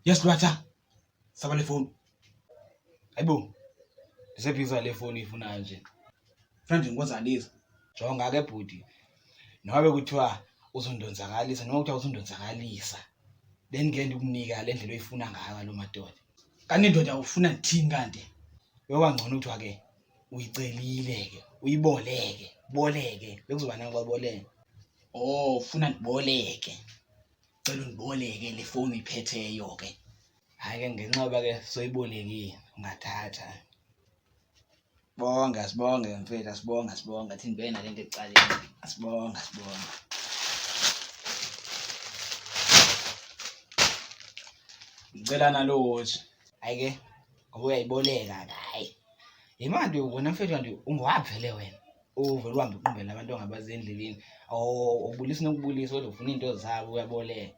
Yes, Lwatha. Saba le foni. Hayibo. Ndisebhiza le foni ifunayo nje. Funa nje ngikwenzakalisa. Jonga ke bhuti. Noba bekuthiwa uzondonzakalisa noma kuthiwa uzondonzakalisa. Bendingeke ndikunika le ndlela oyifuna ngayo kalo madoda. Kanti indoda ufuna ndithini kanti? Yoba ngcono kuthiwa ke uyicelile ke uyiboleke boleke bekuzoba nani xa uboleke. Oh, ufuna ndiboleke. Cela undiboleke le fowuni uyiphetheyo ke. Hayi ke ngenxa yoba ke soyibolekile ungathatha. Bonke asibonge mfethu asibonge asibonge athi ndibe nale nto ecaleni asibonge asibonge. Ngicela nalo watch. Hayi ke ngoba uyayiboleka ke hayi. Yimali wena mfethu kanti ungowaphi vele wena? Uvele uhambe uqumbele abantu ongabazi endleleni. Awubulisi nokubulisa kodwa ufuna izinto zabo uyaboleka.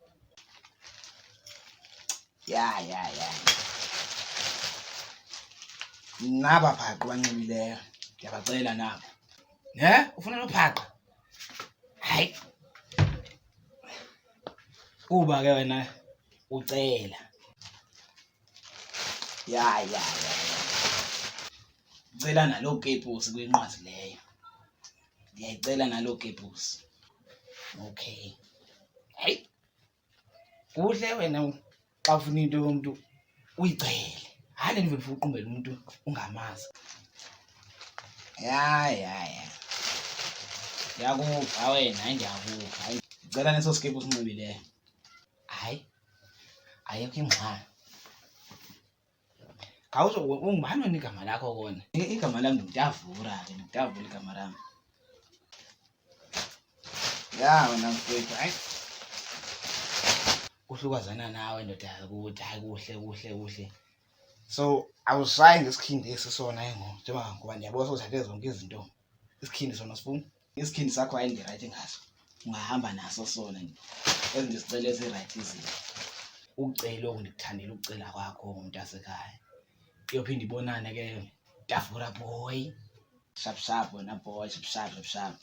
Ya ya ya. Naba phaqa banxibileyo. Ndiyabacela nabo. Ne? Ufuna nophaqa? Hayi. Kuba ke wena ucela. Ya ya ya. Ngicela naloo kepusi kwinqwazi leyo. Ndiyayicela naloo kepusi. Okay. Hayi. Kuhle wena xa ufuna into yomntu uyicele. Hayi le nto ufuna uqumbela umntu ungamazi. Ya ya ya. Ndiyakuva wena, hayi ndiyakuva. Ndicela neso sikepu usinxibileyo. Hayi. Ayikho ingxaki. Khawutsho ungubani wena igama lakho kona? Igama lam ndingutavura ke, ndingutavura igama lam. Ya wena mfethu, hayi. Kuhle ukwazana nawe ndoda yakuthi, hayi kuhle kuhle kuhle. So awusayi ngesikhindi esi sona ke ngoku njengoba ngoba ndiyabona sowuthathe zonke izinto. Isikhindi sona sifuna. Isikhindi sakho hayi ndirayithi ngaso. Ungahamba naso sona nje. Ezi ndizicela ezirayithi izinto. Ukucela oku ndikuthandela ukucela kwakho mntasekhaya. Iyophinde ibonane ke Tafura boy. Sharp sharp wena boy, sharp sharp sharp sharp.